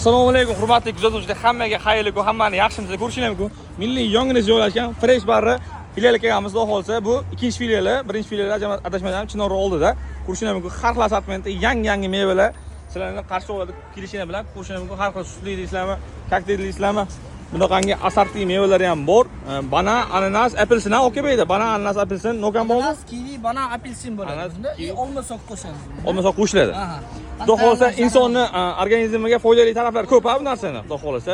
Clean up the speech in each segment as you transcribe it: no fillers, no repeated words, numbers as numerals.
Assalomu alaykum, hurmatli kuzatuvchilar, hammaga xayrli kun, hammani yaxshimisiz, ko'rishinglar mumkin. Milliy yong'ingiz joylashgan Fresh Barri filiali kelganmiz, xudo xohlasa, bu ikkinchi filiali, birinchi filiali adashmasam Chinor oldida. Ko'rishinglar mumkin, har xil assortimentda yangi-yangi mevalar sizlarni qarshi oladi kelishinglar bilan ko'rishinglar mumkin. Har xil sutli deysizlarmi, kokteyl deysizlarmi, bunaqangi assorti mevalari ham bor. Banan, ananas, apelsin ham olib kelmaydi. Banan, ananas, apelsin, nokan bormi? Ananas, kivi, banan, apelsin bo'ladi. Ananas, Bunda kivi. Olma sok qo'shamiz. Olma sok qo'shiladi. Aha. Xudo xohlasa insonni organizmiga foydali taraflari ko'p ha bu narsani. Xudo xohlasa.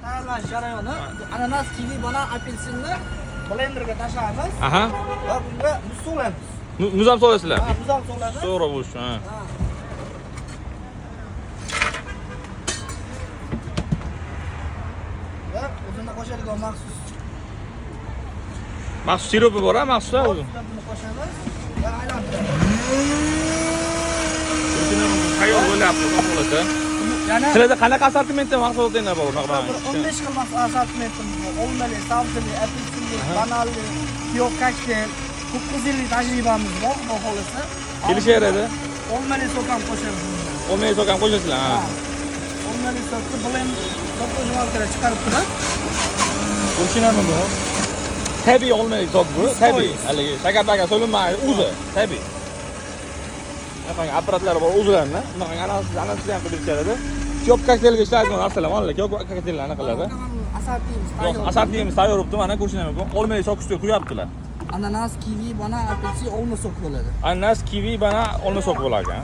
Tayyorlash jarayoni: ananas, kivi, banan, apelsinni blenderga tashlaymiz Aha. va bunga muz solamiz. Muz ham solasizlar. Ha, muz ham solamiz. To'g'ri bo'lishi, ha. Ha. Va o'zini qo'shadigan maxsus Maxsus siropi bor, ha, maxsus ha o'zi. buni qo'shamiz va aylantiramiz. Tayyor bo'lyapti, xudo xohlasa. Yana Sizlarda qanaqa assortimentda mahsulotlar bor unaqa? bir 15 xil assortimentimiz bor. Olmali, sabzili, apelsinli, bananli, piyoz kokteyl, 9 yillik tajribamiz bor, xudo xohlasa. Kelishaveradi. Olmali sok ham qo'shamiz bunga. Olmali sok ham qo'shasizlar, ha. Ha. Olmali sokni blend sokojmalkada chiqarib turib, Ko'rishinglar bu. Tabiiy olmali sok bu, tabiiy. Haligi shakar-pakar solinmaydi, o'zi tabiiy. Bunaqangi apparatlar bor o'zlarini. Bunaqangi ananas, ananasni ham qilib berishadi. Kyop kokteylga ishlaydigan narsalar, mana kyop kokteyllarni qiladi. Assortimiz tayyor. Assortimiz tayyor bo'libdi, mana ko'rishinglar mumkin. Olmali sok ustiga quyaptilar. Ananas, kivi, banan, apelsin, olma sok bo'ladi. Ananas, kivi, banan, olma sok bo'lar ekan.